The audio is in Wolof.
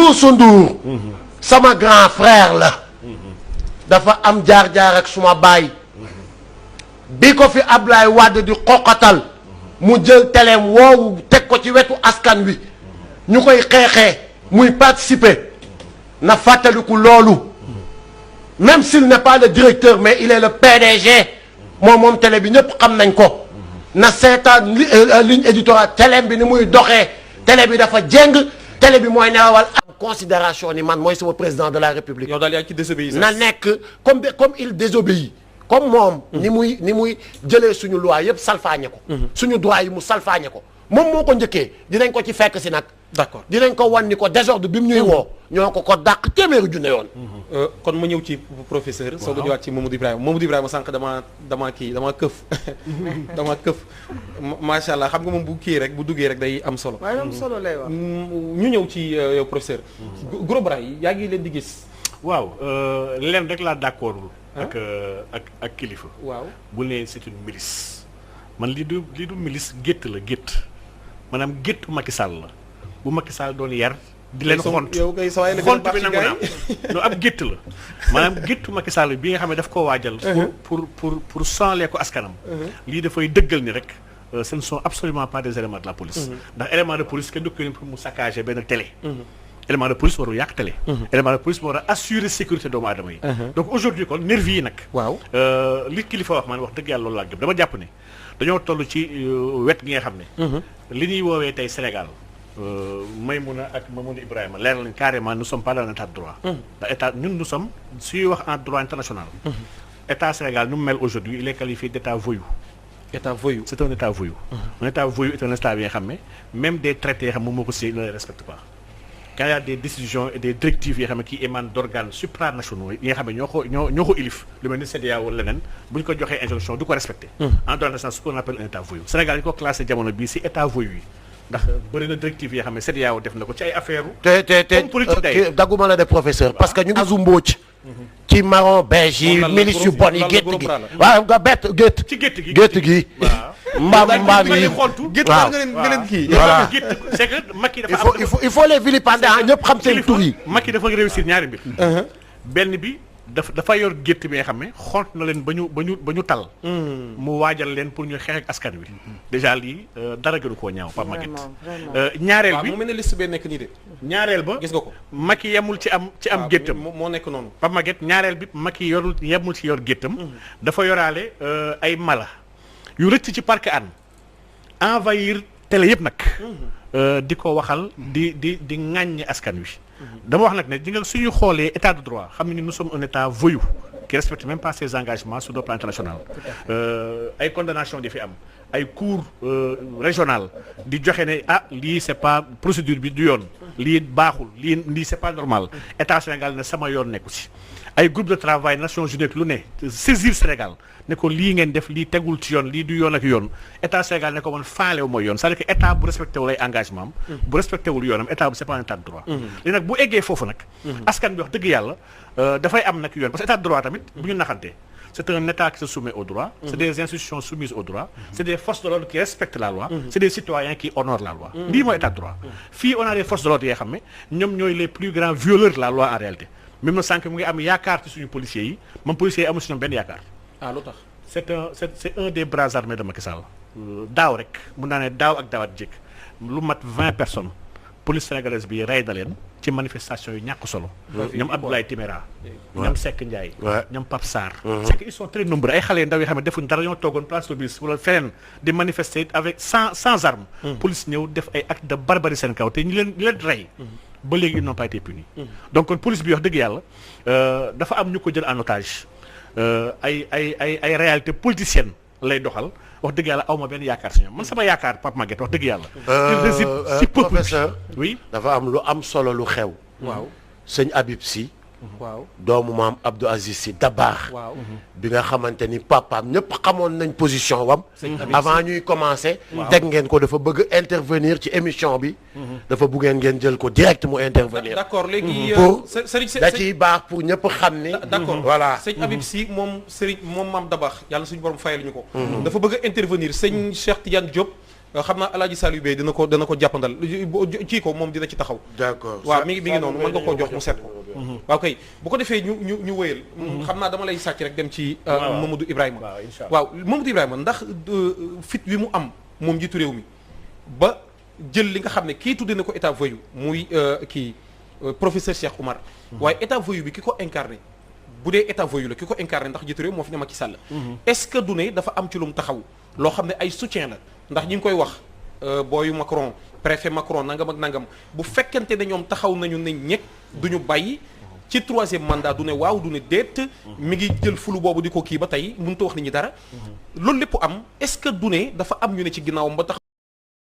Youssou Ndour sama grand frère la dafa am jaar-jaar ak suma baay bi ko fi Ablaye Wade di xoqatal mu jël teleem woowu teg ko ci wetu askan wi ñu koy xeexee muy participer na fàttaliku loolu même s'il n'est pas le directeur mais il est le PDG moom télé bi ñëpp xam nañ ko na seetaan ligne éditoriale télé bi ni muy doxee télé bi dafa jéng télé bi mooy nelawal am considération ni man mooy sama président de la république. yow daal yaa ngi ci désobéissance. na nekk comme il désobéit comme moom. ni muy jëlee suñu loi yëpp salfaañe ko. suñu droit yi mu salfaañe ko moom moo ko njëkkee dinañ ko ci fekk si nag. d'accord dinañ ko wan ni ko désordre bi mu ñuy woo. ñoo ko dàq téeméeri junne yoon. kon ma ñëw ci professeur. waaw soo ko ñëwaat ci Mamadou Ibrahima sànq dama këf. dama këf macha allah xam nga moom bu kii rek bu duggee rek day am solo. waaye am solo lay wax. ñu ñëw ci yow professeur. Gros Bras yi yaa ngi leen di gis. waaw leen rek laa d'accordul ak kilifa. waaw bu ne c'est une milice. man lii du milice gétt la gétt maanaam géttu Macky Sall la bu Macky Sall doon yar. di leen xont yow kay sa waay la xont bi nangu naa no ab gétt la maanaam géttu Macky Sall bi nga xam ne daf koo waajal. pour sonlee ko askanam. lii dafay dëggal ni rek ce ne sont absolument pas des éléments de la police. ndax élément de police kenn du ko pour mu saccager benn télé. élément de police warul yàq télé. élément de police moo war a assurer sécurité doomu aadama yi. donc aujourd'hui kon nervi yi nag. waaw li kilifa wax man wax dëgg yàlla loolu laa gëm dama jàpp ne dañoo toll ci wet gi nga xam ne. li ñuy woowee tey Sénégal. Maymouna ak Mamadou Ibrahima leer nañ carrément nous sommes pas dans un état de droit. ndax état ñun nous sommes suy wax en droit international. état Sénégal nu mu mel aujourd'hui il est qualifié d'état voyou. état voyou c'est un état voyou. un état voyou est un état bi nga xam ne même des traités yoo xam ne moo ko signé ne les respecte pas. quand il y a des décisions et des directives yoo xam ne qui émanent d'organes supranationaux yi nga xam ne ñoo ko ilif lu mel ni CEDEAO wala leneen bu ñu ko joxee injonction du ko respecté. en droit international ce qu'on appelle un état voyou. Sénégal ñu ko classé jamono bii si état voyou yi. ndax bëri na directive yoo xam ne CEDEAO def na ko ci ay affaire comme politique day dagguma la de professeur parce que ñu ngi azu mbóoc ci marron beige yi milice yu bon yi gétt gi waaw nga gétt ci gétt gi mbaam yi gétt waaw nga leen kii voilà c'est que Macky dafa il faut les vilipender ñëpp xam seen tur yi Macky dafa réussir ñaari mbir benn bi dafa yor gétt bi nga xam ne xont na leen ba ñu tal mu waajal leen pour ñu xeex ak askan wi déjà lii dara gënu koo ñaaw Pape Maguette ñaareel bi mu mel ne liste bee nekk nii de ñaareel ba gis nga ko Macky yemul ci am géttam moo nekk noonu Pape Maguette ñaareel bi Macky yemul ci yor géttam dafa yoraale ay mala yu rëcc ci parc Hann envahir télé yëpp nag di ko waxal di ŋàññi askan wi dama wax nag ne di nga suñu xoolee état de droit xam ne nous sommes un état voyou qui respecte même pas ses engagements sur le plan international ay condamnation di fi am ay cours régional di joxe ne lii c'est pas procédure bi du yoon lii baaxul lii c'est pas normal état Sénégal ne sama yoon nekku ci ay groupe de travail Nations Unies lu ne saisir Sénégal ne ko lii ngeen def lii tegul ci yoon lii du yoon ak yoon état Sénégal ne ko man faalewu mooy yoon c'est-à-dire que état bu respecté wul ay engagement am bu respecté wul yoonam état bu c'est pas un état de droit li nag bu eggee foofu nag askan bi wax dëgg yàlla dafay am nag yoon parce que état de droit tamit bu ñu naxantee c'est un état qui se soumet au droit c'est des institutions soumises au droit c'est des forces de l'ordre qui respectent la loi c'est des citoyens qui honorent la loi lii mooy état de droit fii on a des forces de l'ordre yoo xam ne ñoom ñooy les plus grands violeurs de la loi en réalité même na sànq mu ngi am yaakaar ci suñu policiers yi moom policiers yi amu si ñoom benn yaakaar lu tax c'est un des bras armés de Macky Sall daaw rek mun naa ne daaw ak daawaat jékk lu mat 20 personnes police sénégalaise bi rey na leen ci manifestation yu ñàkk solo ñoom Abdoulaye Timéra ñoom Seck Ndiaye ñoom Pape Sarr c'est que ils sont très nombreux ay xale yu ndaw yoo xam ne defuñ dara ñoo toogoon place Obélisque wala feneen di manifester avec sans armes police ñëw def ay actes de barbarie seen kaw te ñu leen rey ba léegi ils n'ont pas été punis donc kon police bi wax dëgg yàlla dafa am ñu ko jël en otage ay réalité politicienne lay doxal wax dëgg yàlla awma benn yaakaar si ñoom man sama yaakaar Pape Maguette wax dëgg yàlla il réside si peuple professeur oui dafa am lu am solo lu xew waaw sëñ Habib Sy waaw doomu maam Abdou Aziz Sy Dabakh waaw bi nga xamante ni papaam ñëpp xamoon nañ position wam avant ñuy commencer teg ngeen ko dafa bëgg intervenir ci émission bi dafa bëggeen ngeen jël ko direct mu intervenir d'accord léegi pour Serigne da ciy baax pour ñëpp xam ni d'accord voilà sëñ Habib Sy moom Serigne moom maam Dabakh yàlla suñu borom fayal ñu ko dafa bëgg a intervenir sëñ Cheikh Tidiane Diop xam naa Alaaji Saliou Bey dana ko jàppandal ci ko moom dina ci taxaw. d'accord waaw mi ngi noonu mën nga koo jox mu set ko. waaw kay bu ko defee ñu wëyal. xam naa dama lay sàcc rek dem ci. Mamadou Ibrahima. waaw Mamadou Ibrahima ndax fit wi mu am moom njiitu réew mi ba jël li nga xam ne kii tudde na ko état voyou muy professeur Cheikh Oumar. waaye état voyou bi ki ko incarné bu dee état voyou la ki ko incarné ndax njiitu réew moo fi ne Macky Sall. est-ce que du ne dafa am ci lu mu taxaw loo xam ne ay soutien la ndax ñi ngi koy wax booyu Macron préfet Macron nangam ak nangam bu fekkente ne ñoom taxaw nañu ne ñekk duñu bàyyi ci 3e mandat du ne waaw du ne déet mi ngi jël fulu boobu di ko kii ba tey mënut a wax nit ñi dara loolu lépp am est-ce que du ne dafa am ñu ne ci ginnaawam ba tax